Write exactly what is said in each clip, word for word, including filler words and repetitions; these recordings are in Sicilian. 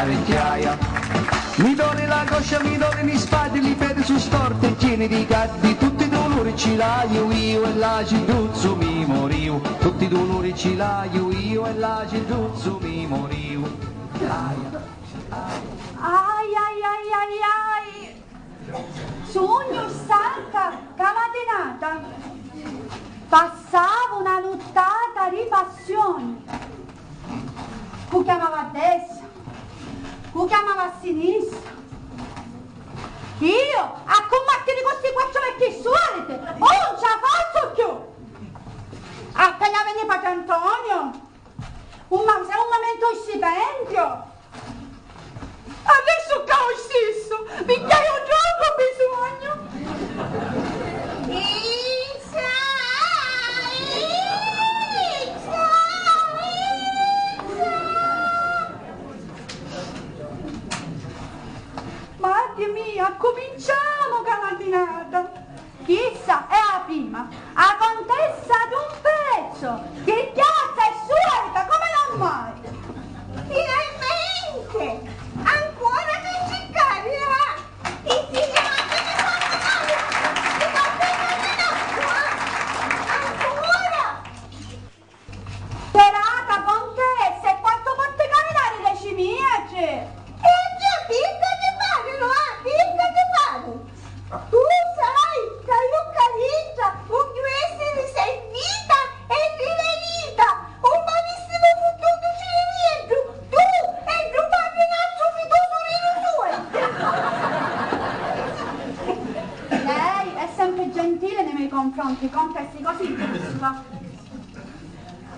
Vecchiaia. Mi doli la coscia, mi doli li spaddi, li pedi su storti e chini di gaddi, tutti i duluri ci l'haiu iu e l'acidduzzu mi moriu, tutti i duluri ci l'haiu iu e l'acidduzzu mi moriu. Ai, ai, ai, ai, ai. Sugnu stanca ca matinata. Passavu na nuttata di passioni. Cu chiamava a destra, cu chiamava a sinistra. Io a cummattiri cu sti quattru vecchi suariti, oh, non ci la fazzu cchiù! Appena veni Patri Antonio, un ma-, se un m'aumenta u stipendio! Adesso ca ho scisso, mi chiaio troppo bisogno! Izza! Izza! Izza! Maddi mia, accuminciamu ca matinata! Chissa è a prima, a contessa d'un pezzu, chi chiazza e suelta come non mai! Finalmente! Ancora che ci capita! Insignatemi a camminare! Mi portate l'acqua! Ancora! Serata, contessa, e quantu potti caminari deci metri? E a tia picca ti parinu, ah, picca ti parinu? Tu sai ca iu cca dintra vogghiu essiri servita e riverita, un m'avissimu futtutu cirivieddu, tu e ddu padrinazzu di to surinu sueddu! Lei è sempre gentile nei miei confronti, contessa, così giusto.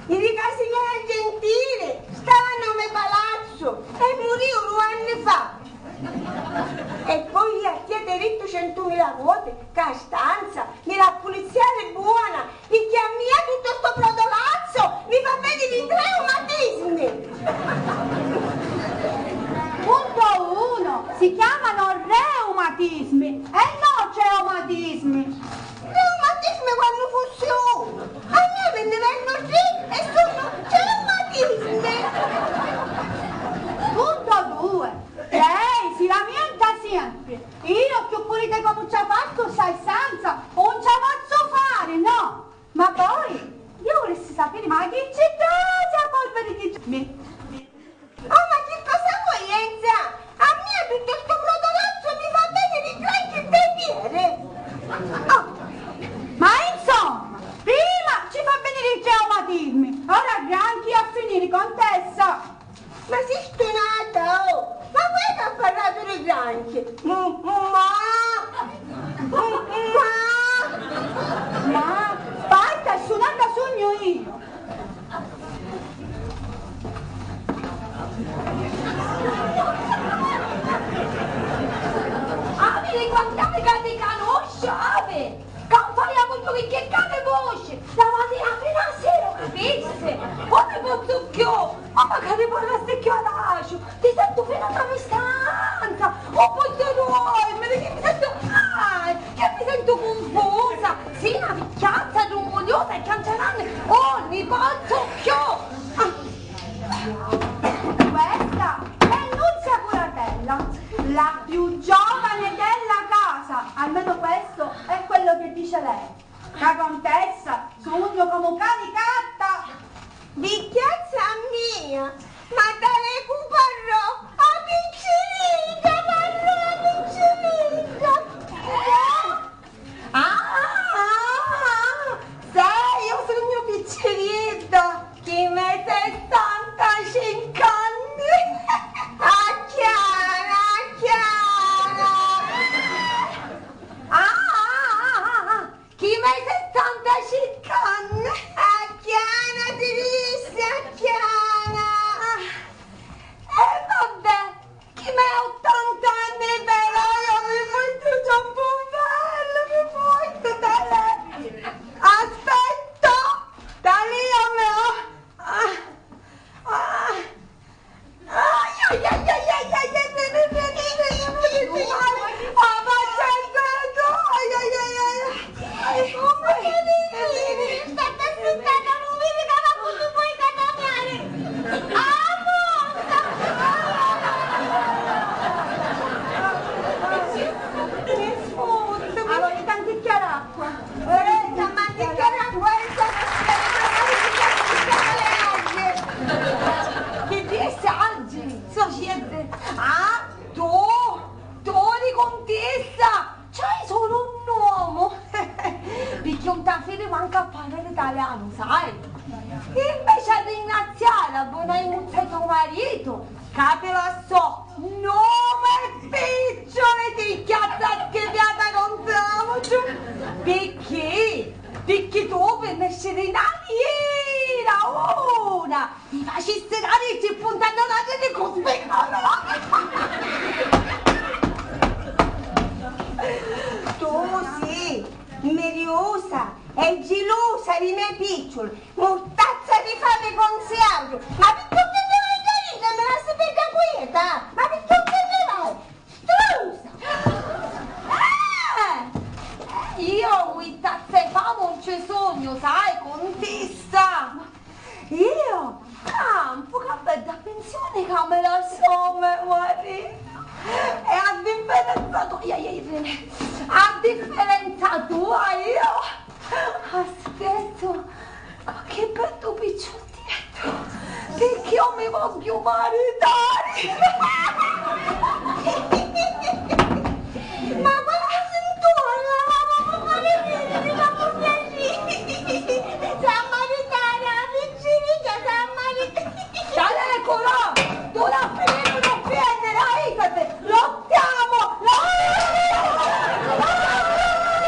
Di ca signora Gentili stava nno me palazzu e muriu du anni fa. E poi iu a tia t'hê dittu centumila voti ca a stanza mi l'ha puliziari buona, picchì a mia tuttu sto brodolazzu mi fa vèniri i reumatismi. Punto uno, si chiamano reumatismi e non ceumatismi. Reumatismi quannu fussi unu! A mia mi nni vennu tri e sunnu ceumatismi! Punto due. Lei si lamenta sempri. Io cchiù pulita comu ci a fattu sta stanza, un ci a pozzu fari, no! Ma poi, io vulissi sapiri, ma chi ci dasi a polveri chi mi. Oh, ma chi cosa vuoi, Enza? A mia tuttu stu brutulazzu mi fa vèniri i granchi ntê pieri! Oh! Ma insomma, prima ci fa vèniri i reumatismi, ora granchi a finiri, contessa! Ma si stunata, oh! Ma cu è ca ha parratu di granchi? Mm, mm, ma! Mm, mm, ma! Ma, sparta e sunata sugnu io! Avi li quant'anni ca ti canusciu, avi! Ca 'un fai a vugghiu chi chircati vuci! Davanti a fina a sera, capissi? 'Un ni pozzu cchiù! Ma macari parrassi cchiù adaciu! Ti sentu finu nta me stanza! 'Un pozzu dormiri, chi mi sentu, ah, chi mi sentu cunfusa! Si na vicchiazza rumuriusa e chianceranni, 'un ni pozzu cchiù! Ah. Questa è Nunzia Curatella, la più giovane della casa, almeno questo è quello che dice lei. Ca contessa, sugnu comu cani catta! Vicchiazza mia, ma da lei cu parrò a picciridda, parrò a picciridda! Ah, ah, ah, ah, sì, iu sugnu picciridda, chi m'hê sessantacincu anni! Acchiana, acchiana! Ah, ah, ah, ah, ah, ah. Chi m'hê sessanta Lu sai? Inveci a ringraziari a bon'aimuzza di to maritu, ca ti lassò nomu e picciuli, ti chiazza schifiata contru a la mugghiu, picchì? Picchì tu, pi nesciri na lira, una, mi facissi carici spuntannu na lira di cuspi. Tu sì invidiusa e gilusa di me picciuli, murtazza di fami consiauru, ma picchì ti vai a ridiri, mi lassi perdiri a quieta, ma picchì ti vai? Strusa! Eh! Eh, io quint'azze fama non ci sognu, sai, contessa! Io? Campu, ca bedda pensioni ca mi lassò me maritu! E a differenza tua, ia, ia, ia, a differenza tua, io aspettu cu chi beddu picciu Picchì io mi vogghiu maritari! Ma quantu si ntorna, ma mi pari viri, mi fa piaciri! S'ha maritari, a picciricchia s'ha maritari! Talecu, no! Tu non finire, non offendere, aiutati! Lottiamo! Lotta!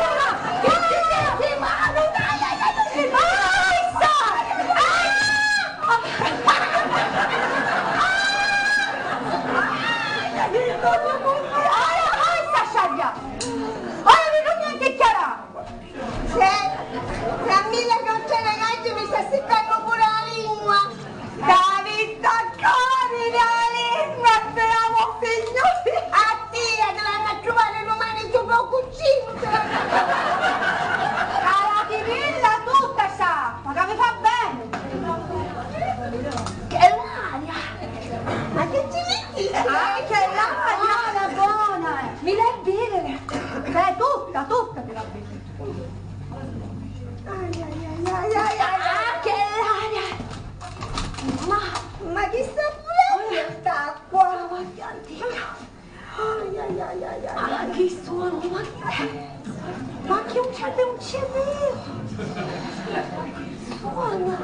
Lotta! Che ti senti male? Dai, dai, dai! Basta! Ah! Ah! Ah! Ora, ora, sta sciaglia! Ora mi non mi dichiarare! Sì, tra mille cocce ragazzi mi sta siccannu pure la lingua. T'havi taccari la lingua, te amo, Signore. A tia te l'hannu a truvare domani tu po' cucinu, te l'hannu a truvare. Caratinilla tutta sta, ma che mi fa bene. Che l'aria! Ma che ci metti? Ah, che l'aria! Buona, buona! Mi l'hai bere? Beh, tutta, tutta te la bevi. Ai, ai, ai, ai, ai, ai, ah, che l'aria! Ma, ma chi sta pulendo st'acqua? L'acqua antica. Ai, ai, ai, ai, ai, ah, ai. Chi suono, ma chi è? Ma chi un c'è, un c'è vero? Suona.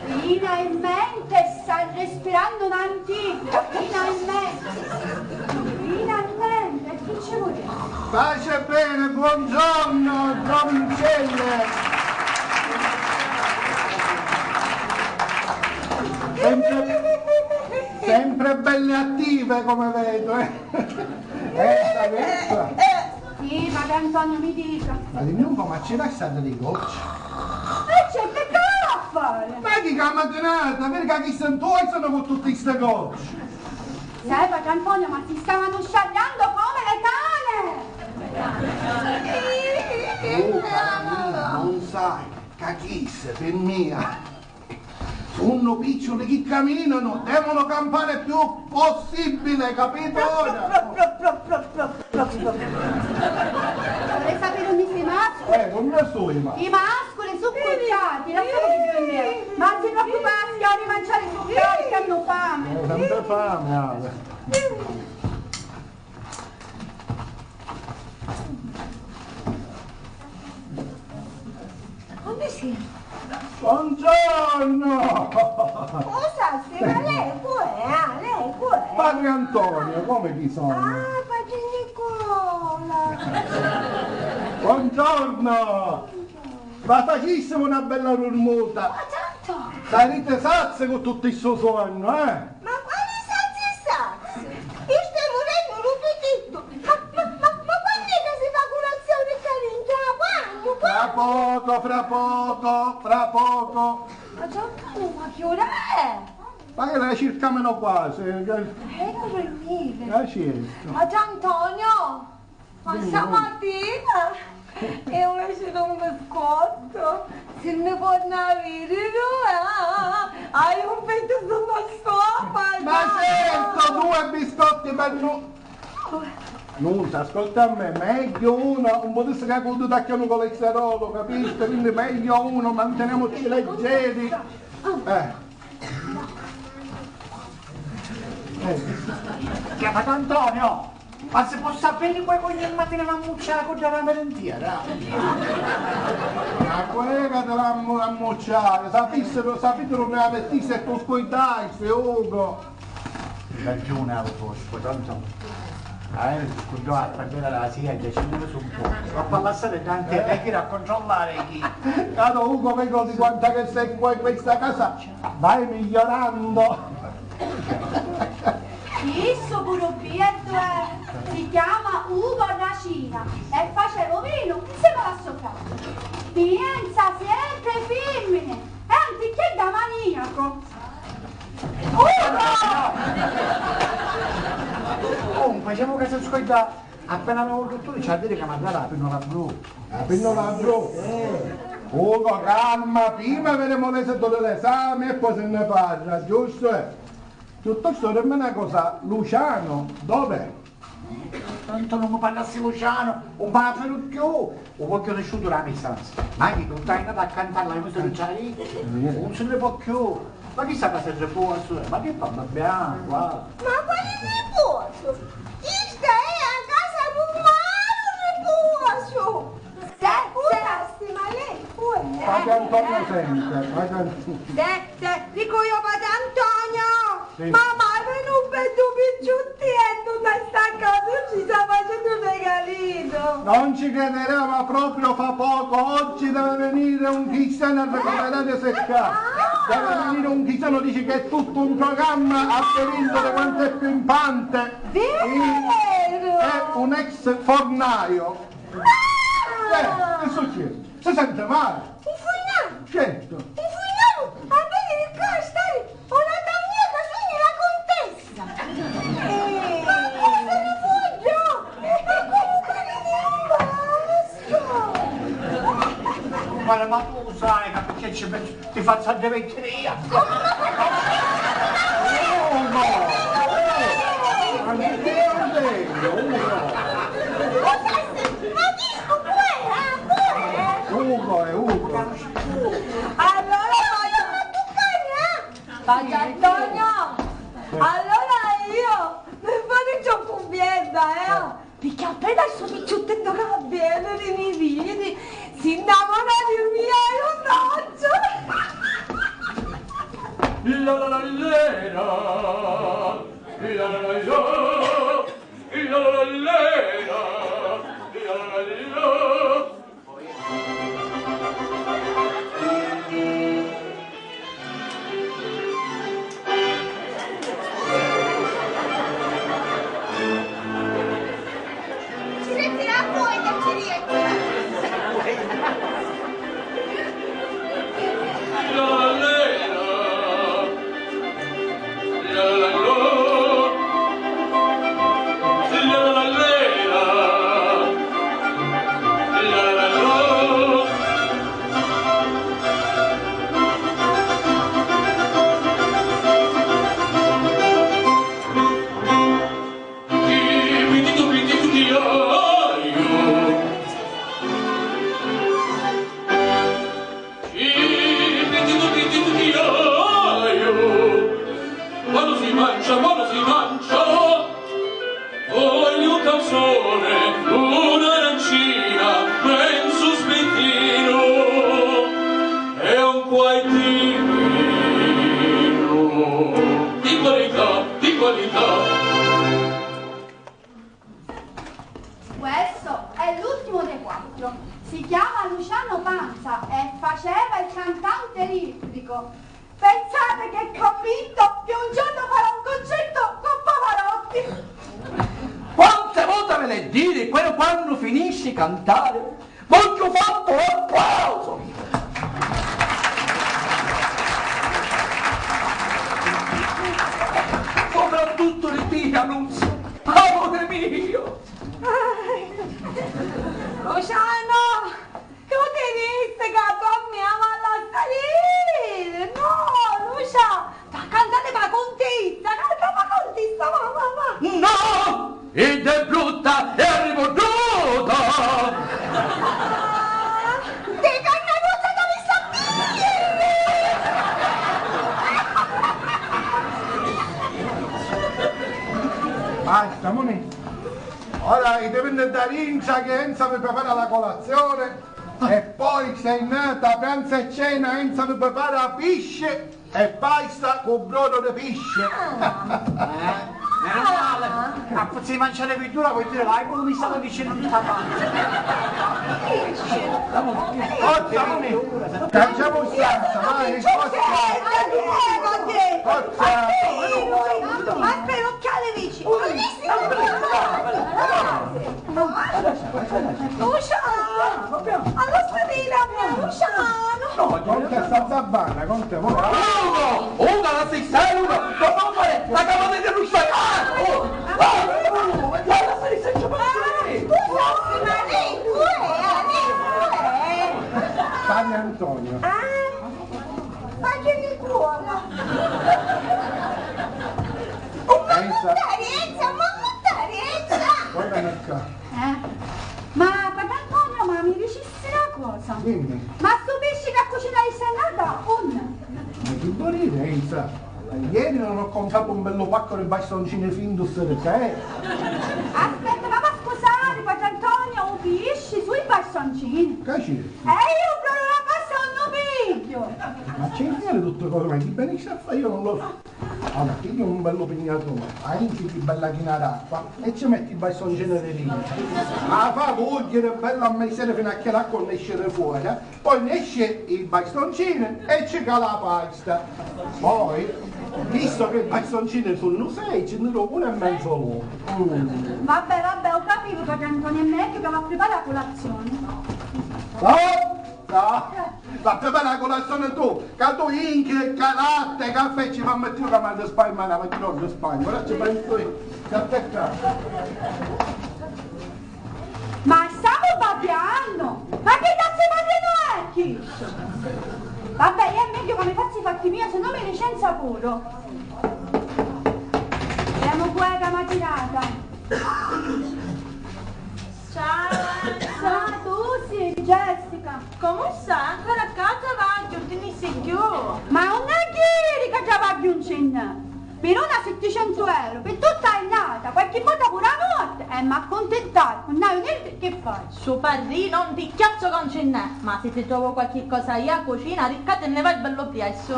Finalmente sta respirando un antico, finalmente, finalmente, chi ci vuole? Pace e bene, buongiorno, Doncelle. Sempre, sempre belle attive, come vedo, eh. Eh, sta vecchia. Sì, padre Antonio, mi dica. Ma dimmi un po', ma ci lasciate le gocce? E c'è, che cavolo a fare? Ma chi che matinata, vedi che chi sono tuoi sono con tutte ste gocce. Sai, padre Antonio, ma si stavano sciagliando come le cane! Tu, cara mia, non sai, cachisse, per mia. Sunnu picciuli chi caminanu, devono campare più possibile, capito ora? Vorrei sapere unni sti masculi. Eh, non ne so io, ma... I masculi su cucciati, lasciamo che si prendeva. Ma non si preoccupare, signori, mangiare su cari, che hanno fame. Eh, sempre fame, ah. Come si? Buongiorno! Cosa si? Ma lei cu è? Ah, lei cu è? Padre Antonio, come chi sono? Ah, padre Nicola! Buongiorno! Ma facissimo una bella durmuta! Ma tanto! Sarete sazze con tutto il suo sonno, eh? Ma quali sazzi e sazzi? Io sto morendo un appetito! Ma, ma, ma, ma quando è che si fa colazione qua dentro? Ma quando? Fra poco, fra poco, fra poco! Ma Giancarlo, ma che ora è? Ma che la circa meno quasi, che... Eh, io dormivo. Ah, certo. Ma Giantonio! Ma stamattina io invece di un biscotto, se ne può avere due, ah, hai un pezzo di biscotto, ma certo, due biscotti per nu-, non ascolta a me, meglio uno, un po' di scacuto tacchiamo con l'esterolo, capiste? Quindi meglio uno, manteniamoci leggeri. Eh. Eh. Chiamate Antonio! Ma si po' sapiri cu' è ca ogni matina m'ammuccia a codda dâ merentiera? Ma cu' è ca ti l'ammu-, ammucciari? Sapìssiru, sapìssiru unni la mittissi e tu scuiddaisti, Ugo! Ragiuni avi, Foscu, tantu. Ah, eh, scurdò a preghiera dâ siegghiu, ci voli un pocu. Ma pâ lassari tanti e ghiri a controllari chi. Caro Ugo, veco di quanta che sei qua in questa casa, vai migliorandu. Issu puru beddu è, si chiama Ugo Nacina e faceva u vinu insieme a so frati. Pienza sempre ai femmini, è anticchiedda maniaco. Ugo! Comunque, dicemu ca si scorda, appena va u dutturi ci ha a diri ca m'ha dari a pinnola blu. A pinnola blu? Ugo, calma, prima vedemu l'esito di l'esami e poi si nni parra, giustu? Eh? Piuttostu dimmi na cosa, Luciano, dov'è? Tantu nun mi parrassi Luciano, un mi la fidu cchiù, u vogghiu nisciutu dâ me stanza. Ma chi tu t'hai andatu a cantari la musica di Ciarizzu? Nun si nni pò cchiù. Ma chi sta casa è riposu, eh? Ma chi fa, babbianu, va? Ma quali riposu? Chista è a casa d'un malu riposu! Senti, senti, ma lei pure, eh? Padre Antonio sente, padre Antonio. Senti, dicu io, padre Antonio! Sì. Ma mai veni un beddu picciuttieddu nta sta casa, ci sta facennu un regalinu! Non ci crederà, ma proprio fa poco, oggi deve venire un cristiano a recuperare se ca. Ah! Deve venire un cristiano, dice che è tutto un programma a delindo di quanto è pimpante. Vero! È un ex fornaio. Ah! Eh, che succede? Si sente male? Un furnaru! Certo! Un furnaru! A veni di ccà a stari una tanniedda, sugnu la contessa! Eh! Ma cosa ne vogghiu? Ma comunque veni un mastru! Guarda, ma tu sai ca perché ci pensi? Ti fazzu addivintiri io. Ugo! Ma chi è? Ugo! Ma chi è? Ugo, è Ugo. Allora voglio... Voglio Antonio! Allora io mi fate ciò cumbiedda, eh? Picchì appena stu picciutteddu ca veni, mi vidi, si nnamora di mia, io sacciu! La la la lera, la la la la, la la la lera, la la la la. Chi pititu pititu chi haiu, chi pititu pititu chi haiu, quannu si mancia, quannu si mancia, vogliu un calzone, un'arancina, menzu sbittinu e un cuaitinu di qualità, di qualità. Questo è l'ultimo dei quattro. Si chiama Luciano Panza e faceva il cantante elettrico. Pensate che convinto che un giorno farà un concerto con Pavarotti. Quante vote ve l'hê diri, quellu quannu finisci cantari, vogghiu fà un applausu! Soprattuttu di tia, Nunzia. Amore mio! Luciano! Tu ti visti ca poi mia m'ha lassari iri? No, Lucia, va a cantari pâ cuntissa, canta pâ cuntissa, va, va, va. No! Idda è brutta e arrivudduta! Ah, di carnavuta t'avissi a diri! Basta, mo mi Ora, i divinni dda dintra che Enza vi prepara la colazione e poi, se è nata pranzo e cena, Enza vi prepara pisci e pasta cu brodo di pisci. Ah. Eh? Meno male. A puzza di manciari virdura vuoi dire, vai, poi mi stava dicendo tutta parte. Forza, Moni. Cangiamo stanza, vai, forza. Forza. Ma spero che le dici. Luciano! Alla spadina, Luciano! No, conta sta zabbana, conta voi. Uno! Una la si sai, uno! Ma fa fare la camata di Luciano! Oh! Oh! Ma la si dice, ma sì! Scusa, ma lei tu è, lei tu è! Padre Antonio. Ah! Ma chi mi cuola? Oh, ma Enza. Muttari, Enza, ma muttari, Enza! Guardami qua. Eh? Ma, padre Antonio, ma mi dicissi una cosa. Dimmi. Ma stu pisci ca cucinaisti a Natali, unni? Ma chi vuoi dire, Enza? Ieri non ho comprato un bello pacco di bastoncini Findus, perché, eh? Aspetta, ma va a scusare, padre Antonio, u pisci, sui bastoncini. Che c'è? E io proprio la pasta non lo piglio! Ma c'è il male tutto cosa, ma chi benissimo a fare io non lo so. Allora, piglia un bello pignatone, a inchi di bella china d'acqua e ci metti i bastoncini di rina. La fa cugghiere bella a mezera fino a che l'acqua non esce fuori, poi ne esce i bastoncini e ci cala la pasta. Poi, visto che i bastoncini sono sei, ci ne do uno e mezzo loro. Mm. Vabbè, vabbè, ho capito, padre Antonio, è meglio che va a preparare colazione. Oh! No, la prepara la colazione tu, ca tu inchi, ca latte, caffè ci fa mettere io ca mi risparmio, ma chi non risparmio, ora ci penso io, ci aspetta. Ma stiamo babbiando? Ma che cazzo di babbiano è chi? Vabbè, io è meglio che mi faccio i fatti miei, se no mi licenzia pure. Abbiamo guerra matinata. Ciao, Elsa. Ah, tu sì, Jessica. Comu sta? Ancora ccà travagghiu, ti nni si chiù? Ma non è ieri che travagghiu non c'è, per una setticentu euro, per tutta l'annata, qualche volta pure la notte, e m'accontentare, non hai niente che fai. Su parrì non ti chiazzo con ce n'è, ma se ti trovo qualche cosa io a cucina, ricca te ne vai bello presso.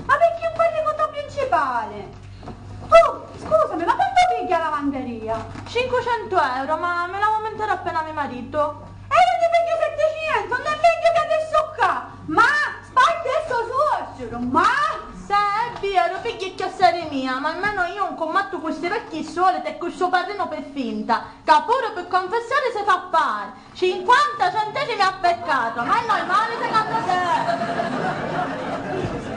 Ma perché un po' di conto principale? Oh, scusami, ma quanto pigghia la lavanderia? Cinquecento euro, ma me l'aumenterà appena me marito. E io ti pigghiu settecento, non è meglio che adesso qua? Ma spaghi sto suocero, ma... Se è vero, pigghia i chiasseri mia, ma almeno io non commatto con questi vecchi soliti e con sto parrino per finta, che pure per confessare si fa fare. Cinquanta centesimi a peccato, ma è normale secondo te?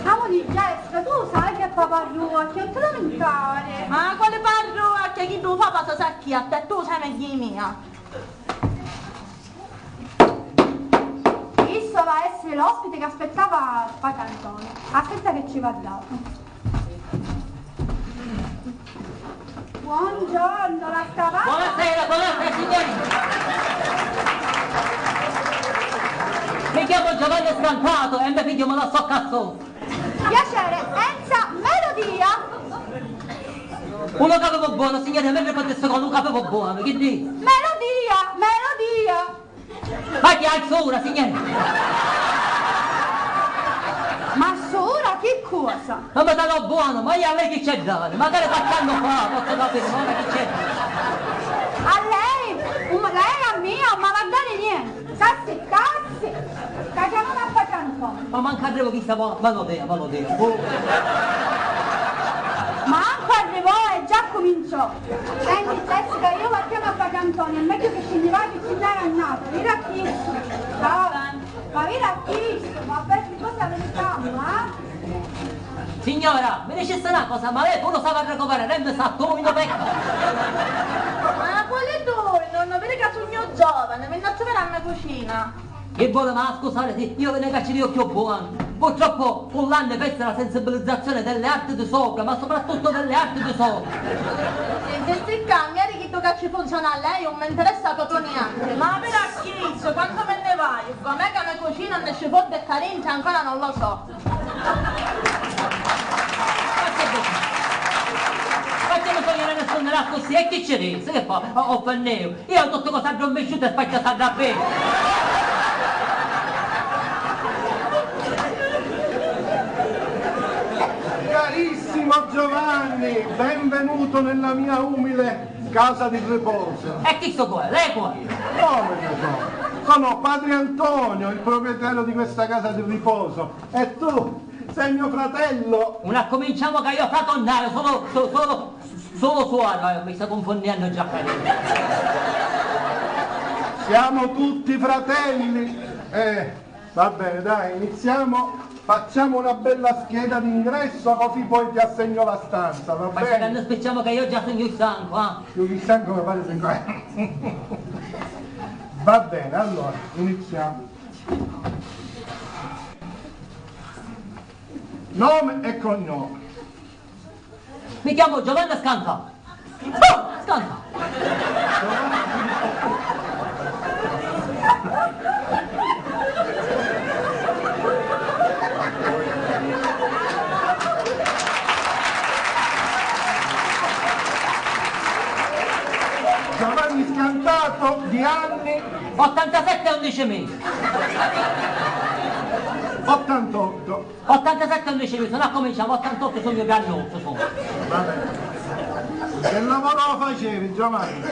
Amore, Jessica, tu sai che fa parrucchia, non ti lamentare. Ma quale parrucchia? Chi tu fa passa sacchia, a te tu sai meglio di mia. Isso va a essere l'ospite che aspettava padre Antonio. Aspetta che ci va dato. Buongiorno, la scavalca. Buonasera, buonasera, signori. Mi chiamo Giovanni Scantato e mio figlio me lo so cazzo. Piacere, Enza Melodia. Uno capivo buono, signori, mi ricordo sto con un capivo buono, che dici? Melodia, Melodia. Ma chi hai sura, signori? Ma sura, che cosa? Non mi sono buono, ma io a lei chi c'è dare? Magari qualche anno fa, posso capire, ma ora chi c'è? A lei? Un, lei a mia, ma va bene niente. Sassi, tassi, ca chiamano a Paciancone. Ma manca arrivo chi sta mo-, ma lo dea, ma lo dea. Boh. Manco arrivò e già cominciò. Senti, Jessica, io la chiamo a Paciancone, è meglio che scendi vai che ci dai annata. Vira chi? Ciao. Ma vira chi? Ma per cosa verità, ma? Signora, mi dicesse una cosa, ma lei pure sa arrecuperare, lei mi sa tu, mio peccato. Ma quale tu? Non vedi che sugnu giovane, vennu a truvari a me cucina. Chi voli, ma scusate, sì, io ve ne cacciu io più buono. Purtroppo con l'anni perso la sensibilizzazione delle arti di sopra, ma soprattutto delle arti di sopra. Sì, sì, sì, cambia, di chi tu cacci funziona a lei, non mi interessa proprio niente. Ma vira chi, quanto me ne vai? Com'è che me cucina, ne ci può deccare, ancora non lo so. Facciamo togliere nessuno, Accussì, e chi ci dici? Chi fa? O, o fanneu? Io tuttu cosa addormisciuto e faccio sta da bene. Carissimo Giovanni, benvenuto nella mia umile casa di riposo. E chi so qua? Lei qua? No, no, sono padre Antonio, il proprietario di questa casa di riposo. E tu sei mio fratello. Non accominciamo che io fraternale, sono, so-, sono, sono suora, eh, mi sto confondendo già. Siamo tutti fratelli. Eh, va bene, dai, iniziamo. Facciamo una bella scheda d'ingresso, così poi ti assegno la stanza, va bene? Ma se non spicciamo che io già sogno stanco, ah. Io mi stanco mi pare sempre. Va bene, allora, iniziamo. Nome e cognome. Mi chiamo Giovanni Scanza. Oh, Scanza. Giovanni Scantato, di anni? Ottantasette e undici mesi. Ottantotto. Ottantasette undici mesi, non accominciamo, ottantotto sogno grannoso, sogno. Va bene. Che lavoro facevi, Giovanni?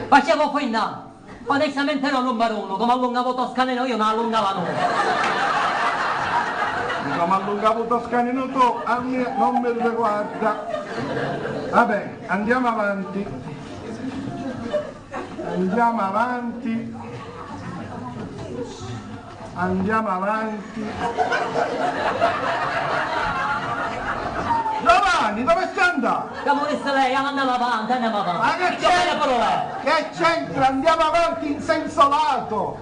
Facevo quinna. Onestamente ero il numero uno, come allungavo Toscanino io non allungava nulla. Come allungavo Toscanino tu, a me non mi riguarda. Vabbè, andiamo avanti. Andiamo avanti. Andiamo avanti. Giovanni, dove stai andando? Che volesse lei, andiamo avanti, andiamo avanti. Ma che c'entra? Che c'entra? Andiamo avanti in senso lato.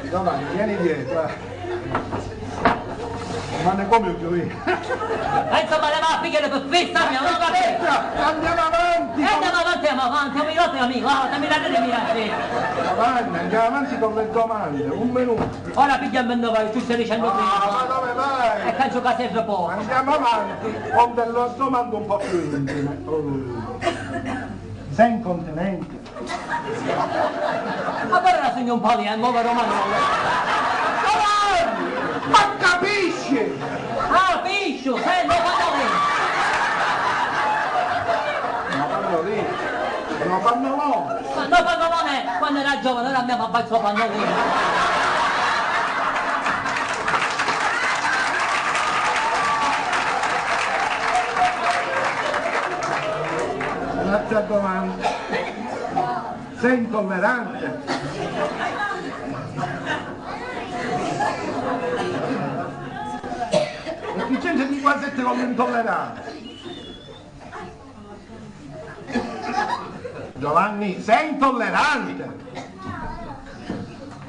Giovanni, vieni dietro, eh. Ma ne come ho gioia? E insomma, le va a pigliare per festa, mia, non va bene. Aspetta, andiamo avanti. E andiamo avanti, andiamo avanti, un minuto, amico, ah, dammi la credibilità. Giovanni, andiamo avanti con le domande, un minuto. Ora pigliamo il nove, tu stai dicendo prima. Ah, ma dove vai? E penso che si riposa. Andiamo avanti con delle domande un po' più intime. Oh. Sei incontinente? Ma però la sogno un po' lì, eh, mo vero Manolo. Giovanni! Ma capisci? Ah, piscio, sei lo fanno lì. Ma fanno lì? No, fanno mo. Ma no, fanno mo, eh, quando era giovane, ora abbiamo perso fanno lì. Un'altra domanda. Sei intollerante? E chi c'entra di qua sette con l'intollerante? Giovanni, sei intollerante?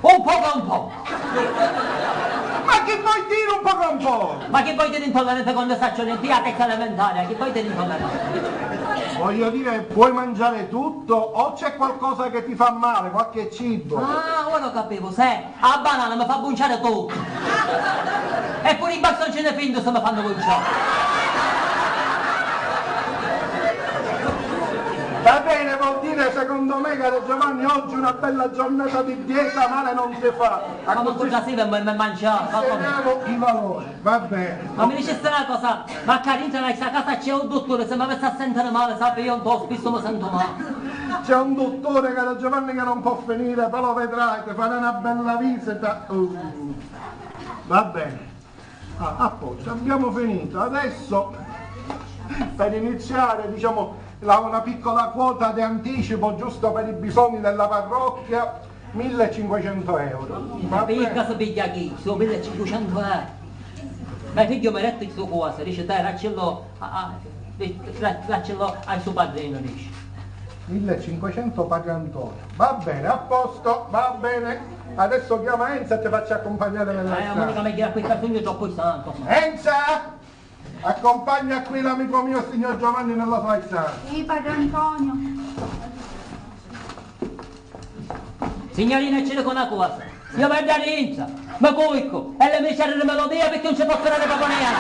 Un poco, un po'. Ma chi vuoi dire un poco, un po'? Ma chi vuoi dire intollerante quando saccio niente? Io a terza elementare, chi vuoi dire intollerante? Voglio dire, puoi mangiare tutto o c'è qualcosa che ti fa male, qualche cibo? Ah, ora capivo, se a banana mi fa bunciare tutto. E pure i bastoncini finti se mi fanno bunciare. Va bene, vuol dire, secondo me, caro Giovanni, oggi una bella giornata di dieta, male non ti fa. Ma non così si mangia, insegniamo i valori, va bene. Ma mi diceste una cosa, ma qua dentro in questa casa c'è un dottore, se mi avesse a sentire male, sappi, io un po' spesso mi sento male. C'è un dottore, caro Giovanni, che non può finire, però vedrai, ti farà una bella visita. Uh, va bene. Ah, a posto, abbiamo finito. Adesso, per iniziare, diciamo, la, una piccola quota di anticipo, giusto per i bisogni della parrocchia, millecinquecento euro. Va bene? Picca si pigghia chi? Su millecinquecento euro. Ma figgio mi ha detto sto cosa, dice, dai, daccelo a, a, da-, da-, daccelo al suo padrino, dice. Millecinquecento paga Antonio. Va bene, a posto, va bene. Adesso chiama Enza e ti faccio accompagnare nella stanza. Eh, Monica, mi gira qui, sta sogno troppo stanco. Enza! Accompagna qui l'amico mio, signor Giovanni, nella sua stanza. Sì, padre Antonio. Signorina, ci dico una cosa. Io vado a Rinza, mi cuico e le mie serre di melodia perché non si possono riproponere.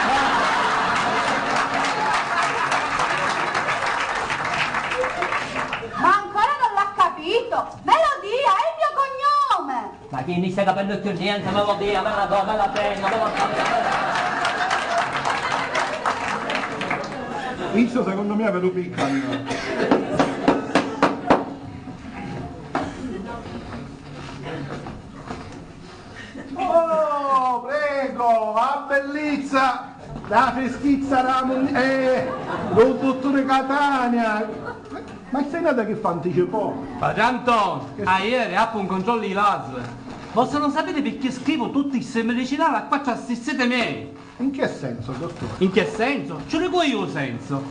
Chi ni sta capennu cchiù nienti, mi lo dia, mi la do, mi la tengo, mi la... Isso secondo me è veru picca. Oh, prego, a bellizza, la freschizza da mun-, eh, lu dutturi Catania. Ma stai nata che fa anticipò? Padre Antonio, che aieri appu un controllu di l'asl. Vossi non sapete perché scrivo tutti i medicinali a quattro assistiti miei? In che senso, dottore? In che senso? Ci dico io u senso.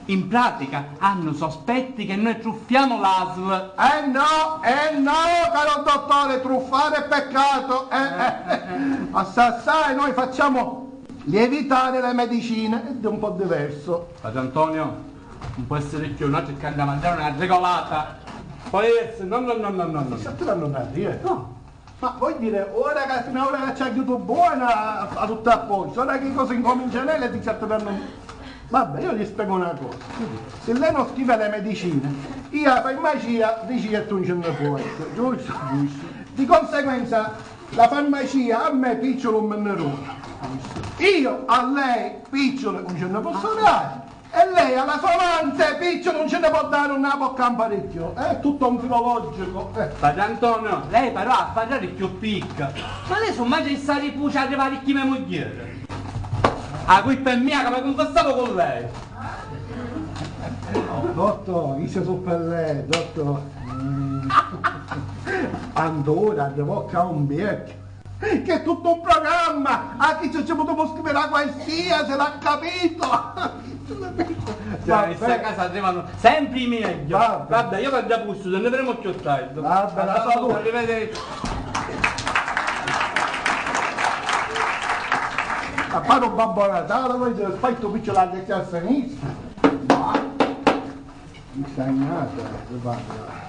In pratica hanno sospetti che noi truffiamo l'asl. Eh no, eh no, caro dottore, truffare è peccato. Eh, eh, eh. Assai, assai, noi facciamo lievitare le medicine, ed è un po' diverso. Padre Antonio, non può essere più, noi cerchiamo di mangiare una regolata. Può essere, no, no, no, no, no, no. Stai tirando una dieta? No. Ma vuoi dire, ora che finora che ci ha aiutato buona a, a tutto a posto, ora che cosa incomincia lei, le dice a te per non... Vabbè, io gli spiego una cosa. Se lei non scrive le medicine, io a farmacia dice che tu non ce ne puoi, giusto? Giusto. Di conseguenza, la farmacia a me picciolo non me ne dona. Io a lei picciolo non ce ne posso dare. E lei alla sua amante, piccio, non ce ne può dare una bocca in parecchio, è tutto un filologico. Eh. Padre Antonio, lei però ha parlato più picca. Ma lei su mai sa ripucia arrivare chi me mugliere. A colpa è mia che mi confessavo con lei. Dottor, io so per lei, dottor. Mm. Andora, de bocca a un becchio. Che è tutto un programma! A chi ci, ci potremmo scrivere a qualsiasi, l'ha capito! Cioè, in sta casa arrivano sempre i meglio. Vabbè. Vabbè, io vado a gusto, ne vedremo più tardi. Vabbè, la salute. Arrivederci. Ma pare un Babbo Natale, voi fai sto picciolo a destra e a sinistra. Ma mi sta in casa, guarda.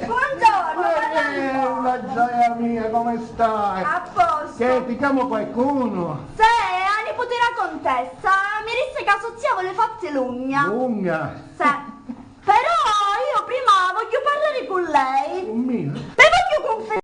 Buongiorno, eh, la gioia mia, come stai? A posto. Che, ti chiamo qualcuno? Sì, a niputi della contessa. Mi disse che la so zia vuole fatti l'ugna. L'ugna? Sì. Però io prima voglio parlare con lei. Con me? Le voglio confessare.